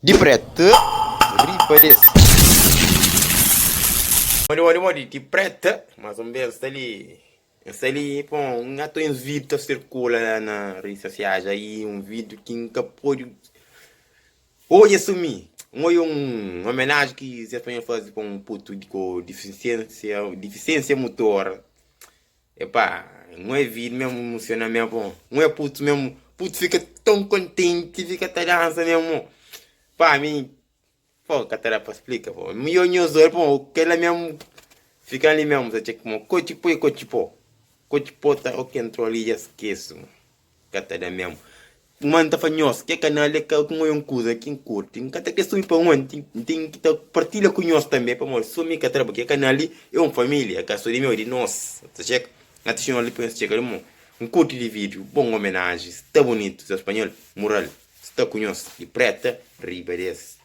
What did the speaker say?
Di preta riba des. Modi modi modi di preta mas un bes sta li N sta li pon N ata un vídeo ta sirkula la na redi sosiais aí un vídeo ki N ka pode odja so mi N odja un omenaji ki Zé Spanhol faze pa un putu di ku difisiensia difisiensia mutor Epá, N odja vídeo mesmu emosiona mesmu pon N odja putu mesmu putu fika ton kontenti fika ta dansa mesmu Pá mi Pô, ka ta da pa splika pô. Midjor nhos oi pô, kela mesmu fika li mesmu sa txeka mo kotxi poi kotxi pô. Kotxi pô ta o ke entrou li dja skesu. Ka ta da mesmu. Kuma N ta fla nhos, ke kanal é ka un oi un kuza ki N kurti. N ka ta kre sumi pa un N ten ki ta partilha ku nhos tanbe pamodi sumi ka ta da purki ke kanal li é un familia, ka so di meu, é di nos. Sa txeka? N ta txeu li pa nhos txeka li mo. N kurti di video, bon omenaji, sta bunitu, Zé Spanhol, mural. Sta ku nhos di preta riba des.